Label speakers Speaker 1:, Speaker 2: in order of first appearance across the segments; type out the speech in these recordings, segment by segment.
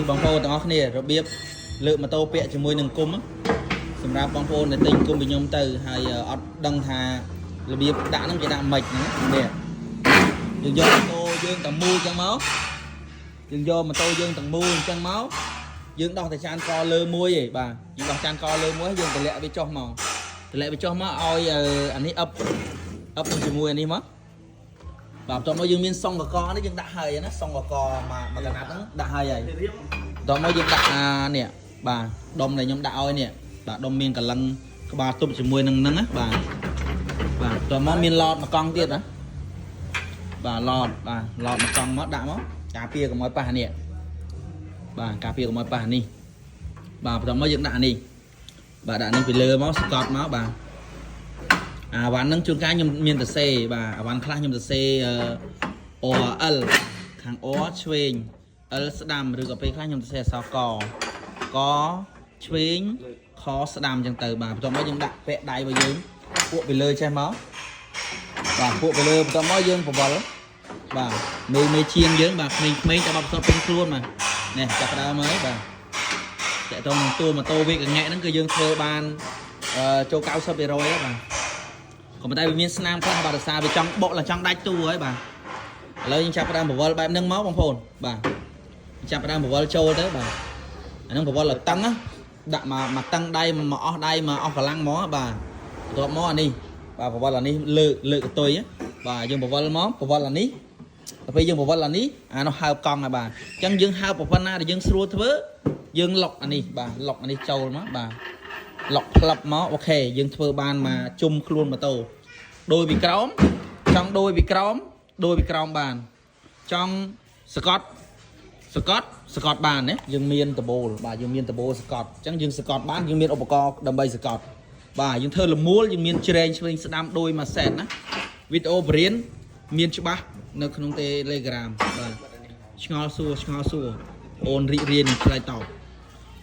Speaker 1: បងប្អូនទាំងអស់គ្នារបៀបលើកម៉ូតូពាក់ជាមួយនឹងគុំសម្រាប់បងប្អូនដែលទិញគុំពីខ្ញុំទៅហើយអត់ដឹងថារបៀបដាក់ហ្នឹងគេដាក់ម៉េចហ្នឹងនេះយើងយកម៉ូតូយើងទាំងមូលអញ្ចឹងមកយើងយកម៉ូតូយើងទាំងមូលអញ្ចឹងមកយើងដោះតែចានកលើមួយឯងបាទយើងដោះចានកលើមួយយើងតម្លាក់វាចុះមកតម្លាក់វាចុះមកឲ្យអានេះអឹបអឹបនឹងជាមួយអានេះមកបាទបន្ទាប់មកយើងមានសុងកកនេះយើងដាក់ហើយណាសុងកកមកមកកណាត់ហ្នឹងដាក់ហើយហើយ បន្ទាប់មកយើងដាក់អានេះបាទដុំដែលខ្ញុំដាក់ឲ្យនេះបាទដុំមានកលឹងក្បាលទប់ជាមួយនឹងហ្នឹងណាបាទបាទបន្ទាប់មកមានឡតមួយកង់ទៀតណាបាទឡតបាទឡតមួយកង់មកដាក់មកការពារកុំឲ្យប៉ះនេះបាទការពារកុំឲ្យប៉ះនេះបាទបន្ទាប់មកយើងដាក់នេះបាទដាក់នេះពីលើមកស្កត់មកបាទអាវ៉ាន់ហ្នឹងជួនកាលខ្ញុំមានតសេបាទអាវ៉ាន់ខ្លះខ្ញុំតសេអឺ OL ខាង O ឆ្វេង L ស្ដាំឬក៏ពេលខ្លះខ្ញុំសរសេរអក្សរកកឆ្វេងខស្ដាំអញ្ចឹងទៅបាទបន្ទាប់មកយើងដាក់ពាក់ដៃរបស់យើងពួកពីលើចេះមកបាទពួកពីលើបន្ទាប់មកយើងបង្វិលបាទមេមេជាងយើងបាទក្មេងៗតែបបផ្សត់ពេញខ្លួនបាទនេះចាប់ផ្ដើមហើយបាទតើតងនឹងតួម៉ូតូវាកងែហ្នឹងគឺយើងធ្វើបានអឺចូល90%ហើយបាទក៏ប៉ុន្តែវាមានស្នាមខ្លះបាទដោយសារវាចង់បុកឡើងចង់ដាច់តួហើយបាទឥឡូវយើងចាប់ផ្ដើមបង្វិលបែបហ្នឹងមកបងប្អូនបាទ ចាប់ផ្ដើមបង្វិលចូលទៅបាទអាហ្នឹងបង្វិលឲ្យតឹងណាដាក់មកមកតឹងដៃមកអស់ដៃមកអស់កម្លាំងហ្មងបាទបន្ទាប់មកអានេះបាទបង្វិលអានេះលើកលើកកតុយបាទយើងបង្វិលមកបង្វិលអានេះដល់ពេលយើងបង្វិលអានេះអានោះហើបកង់ហើយបាទអញ្ចឹងយើងហើបប៉ុណ្ណាដែលយើងស្រួលធ្វើយើងលុកអានេះបាទលុកអានេះចូលមកបាទលុកផ្លឹបមក OK យើងធ្វើបានមកជុំខ្លួនម៉ូតូដោយពីក្រោមចង់ដោយពីក្រោមដោយពីក្រោមបានចង់សកត់ សកត់សកត់បានណាយើងមានដបូលបាទយើងមានដបូលសកត់អញ្ចឹងយើងសកត់បានយើងមានឧបករណ៍ដើម្បីសកត់បាទយើងធ្វើលមួលយើងមានជ្រែងឆ្វេងស្ដាំដោយមួយសែតណាវីដេអូបរៀនមានច្បាស់នៅក្នុង Telegram បាទឆ្ងល់សួរឆ្ងល់សួរអូនរីករាយនឹងឆ្លើយតប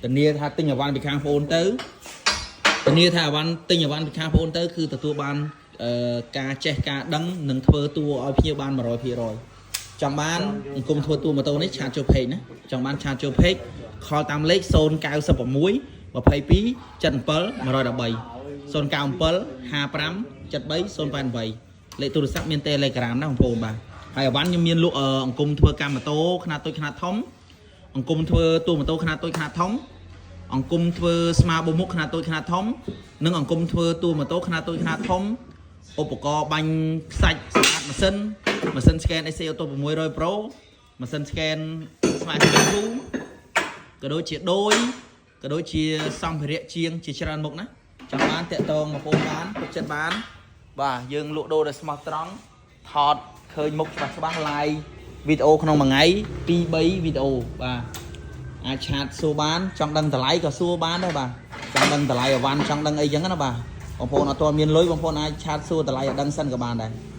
Speaker 1: ធានាថាទិញអវ៉ាន់ពីខាងបងអូនទៅធានាថាអវ៉ាន់ទិញអវ៉ាន់ពីខាងបងអូនទៅគឺទទួលបានអឺការចេះការដឹងនិងធ្វើតួឲ្យភ្ញៀវបាន100%ចង់បានអង្គុំធ្វើតួម៉ូតូនេះchat ចូល page ណាចង់បាន chat ចូល page call តាមលេខ096 22 77 113 097 55 73 088លេខទូរស័ព្ទមាន Telegram ណាបងប្អូនបាទហើយអវ៉ាន់ខ្ញុំមានលក់អង្គុំធ្វើកម្មម៉ូតូខ្នាតតូចខ្នាតធំអង្គុំធ្វើតួម៉ូតូខ្នាតតូចខ្នាតធំអង្គុំធ្វើស្មាបូមុខខ្នាតតូចខ្នាតធំនិងអង្គុំធ្វើតួម៉ូតូខ្នាតតូចខ្នាតធំឧបករណ៍បាញ់ខ្សាច់ស្អាតម៉ាស៊ីនម៉ាស៊ីន scan AC Auto 600 Pro ម៉ាស៊ីន scan Smart 2ក៏ដូចជាដូចក៏ដូចជាសម្ភារៈជាងជាច្រើនមុខណាចង់បានតាក់តងមកបងបានទុកចិត្តបាន បាទយើងលក់ដូរដោយស្មោះត្រង់ថតឃើញមុខច្បាស់ច្បាស់ live វីដេអូក្នុងមួយថ្ងៃ2 3វីដេអូបាទអាច chat សួរបានចង់ដឹងតម្លៃក៏សួរបានដែរបាទចង់ដឹងតម្លៃអវ៉ាន់ចង់ដឹងអីចឹងណាបាទបងប្អូនអត់ទាន់មានលុយបងប្អូនអាច chat សួរតម្លៃឲ្យដឹងសិនក៏បានដែរ។